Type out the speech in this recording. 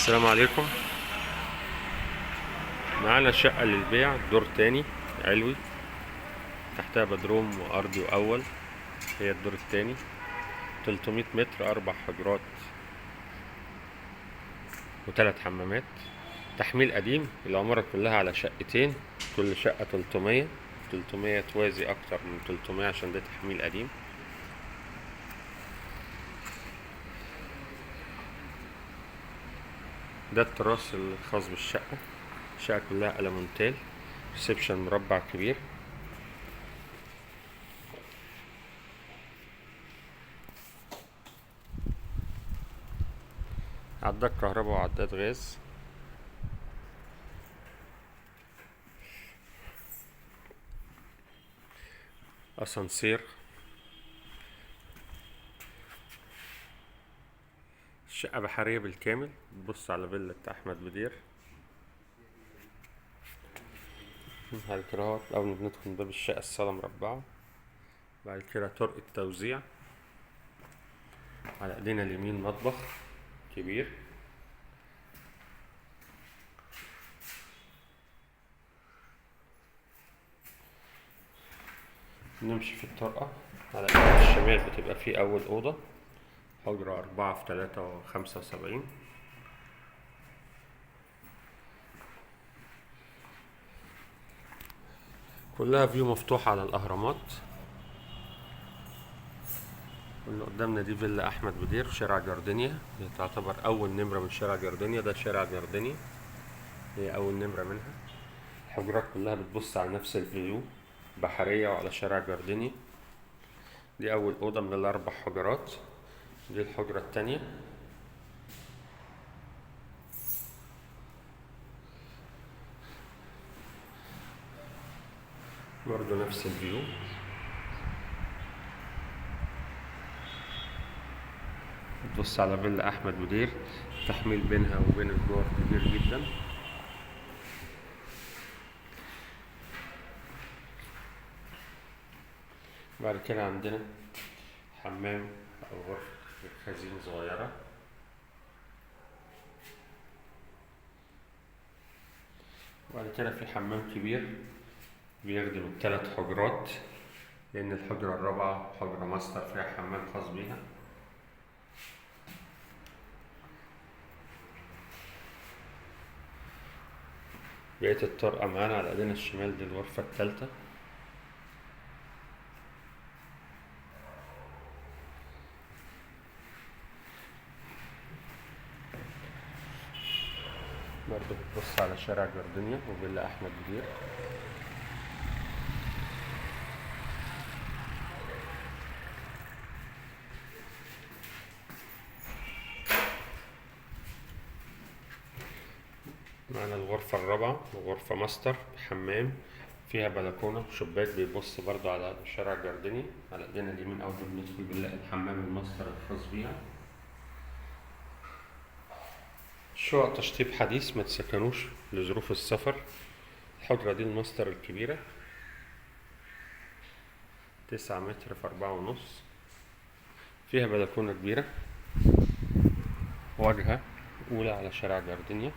السلام عليكم. معانا شقة للبيع، دور تاني علوي، تحتها بدروم وأرضي وأول. هي الدور التاني، 300 متر، 4 حجرات وثلاث حمامات، تحميل قديم. العمارة كلها على شقتين، كل شقة 300، 300 توازي أكتر من 300 عشان ده تحميل قديم. ده التراس الخاص بالشقة، الشقة كلها ألمونتال، ريسبشن مربع كبير. عداد كهرباء وعداد غاز. أسانسير. الشقة بحرية بالكامل، بص على فيلا أحمد بدير. بعد كده اهوت أول ما بندخل من باب الشقة الصالة مربعة، بعد كده طرق التوزيع. على ايدينا اليمين مطبخ كبير، نمشي في الطرقة. على ايدينا الشمال بتبقى فيه أول أوضة، حجرة 4 في 3.75. كلها فيو مفتوحة على الأهرامات. واللي قدامنا دي فيلا أحمد بدير في شارع جاردينيا، هي تعتبر أول نمرة من شارع جاردينيا. ده شارع جاردينيا، هي أول نمرة منها. الحجرات كلها بتبص على نفس ال view، بحرية وعلى شارع جاردينيا. دي أول أوضة من الأربع حجرات. دي الحجرة التانية. برضو نفس ال view. بتبص على فيلا أحمد بدير، تحميل بينها وبين الجار كبير جدا. بعد كده عندنا حمام أو غرفة خزين صغيرة. وبعد كده في حمام كبير بيخدم الثلاث حجرات، لأن الحجرة الرابعة حجرة ماستر فيها حمام خاص بيها. بقية الطرقة معانا على ايدينا الشمال دي الغرفة الثالثة. برضه بتبص على شارع جاردينيا وفيلا أحمد بدير. معنا الغرفة الرابعة، غرفة ماستر بحمام، فيها بلكونة وشباك بيبص برضو على شارع جاردينيا. على ايدينا اليمين أول ما بندخل بنلاقي الحمام الماستر الخاص بيها. شقق تشطيب حديث ما تسكنوش لظروف السفر. الحجرة دي الماستر الكبيرة، 9 متر في 4.5، فيها بلكونة كبيرة، واجهة أولى على شارع جاردينيا.